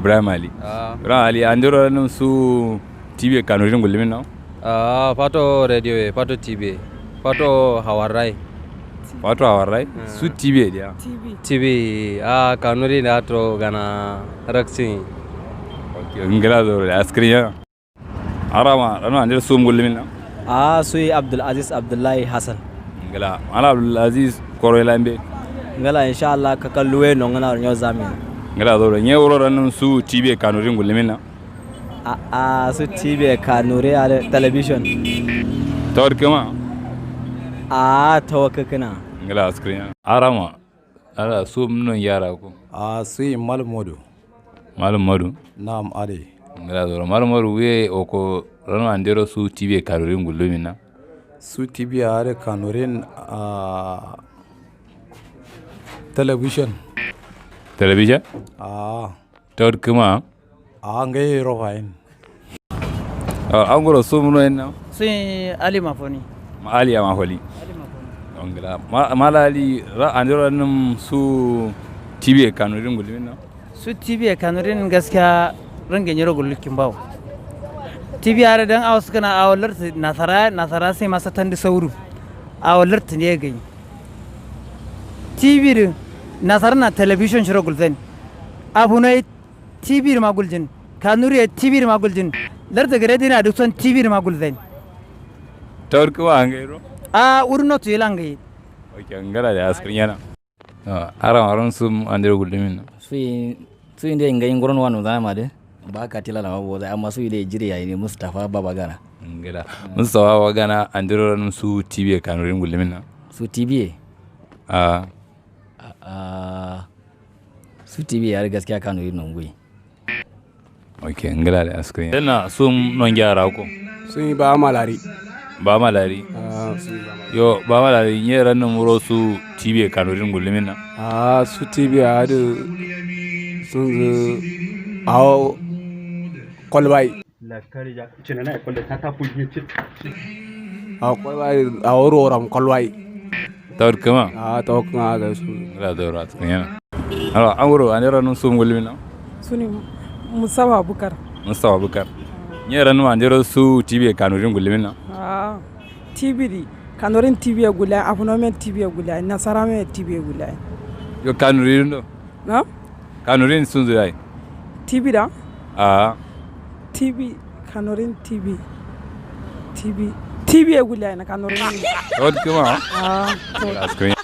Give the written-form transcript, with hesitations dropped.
Ibrahim Ali. Ah. Ibrahim Ali, andiro ranum su TV Kanurin gullumin na? Ah, fato radio e fato TV, fato hawarai. Fato hawarai su TV dia. TV. TV a Kanuri da to gana raksin. Okay, ngala do askriya. Arama ranu andiro su gullumin na? A suyi Abdul Aziz Abdullahi Hassan. Ngala ala Abdul Aziz koro lambe. Ngala, insha Allah ka kalluwe no ngana nyo zamin. Ngala do nye wuro ranum su TV Kanurin gullumin na? A a, su TV Kanure a television. Tawar kama? A tawakkakana. Ngala, askriya. Arama ala su non yara ko? A suyi Malmodu. Malum Madu. Na'am, ade. Ngala do Malum Madu, we oko ranu andiro su TV Kanurin gullumin na? Su TV are Kanurin a television. Television. A. Tawar kama? A ngai rofain. An goro su mun na? Sun Ali Mafoni. Ma Ali ya Mafoli. Ngala mala Ali, ra andiro ranum su TV Kanurin gullumin na? Su TV Kanurin gaskiya rangin yaro gullukin bawo. TV are dan awas kana awalar nasara nasara sai masa tandi sauru awalar ne gani TV din nasara na television shiro gulzen abu na TV ma guljin, Kanuri TV ma guljin, larda gare dina duk son TV ma gulzen. Tawar kuma an gairo? A urno to yelangai. Okay, ngala da askrin yana aran aran su andiro gullumin na? Sui sui nde ngai ngoron wanu zama de ba ka tila na mabo amma sui de jiri ya ni Mustafa Baba Gana. Ngala Mustafa wa gana, andiro ranum su TV Kanurin gullumin na? Su TV? A. A, su TV ya gaskiya Kanuri non gui. Okay, ngala da askrin yana su non gyara ko? Sun yi ba Malari. Ba Malari. Ah, sun yi ba Malari. Yo ba Malari, nye ranum wuro su TV Kanurin gullumin na? Ah, su TV a da sun zu awo kwalbai. A kwalbai a wuro kwalbai. Tawar kuma? A ta kuma ga su. Ngala da askrin yana alors an wuro andiro ranum su gullumin na? Suni Musawa Bukar. Mustafa Bukar, nye ranum andiro su TV Kanurin gullumin na? Ah, TV di Kanorin TV gula, afunomen TV gula, nasara me TV gula. Yo Kanurin do? Na? Kanurin sun zuwa? TV da? A. TV Kanorin TV. TV TV gula na Kanorin. Tawar kuma? Ah, to. Askrin.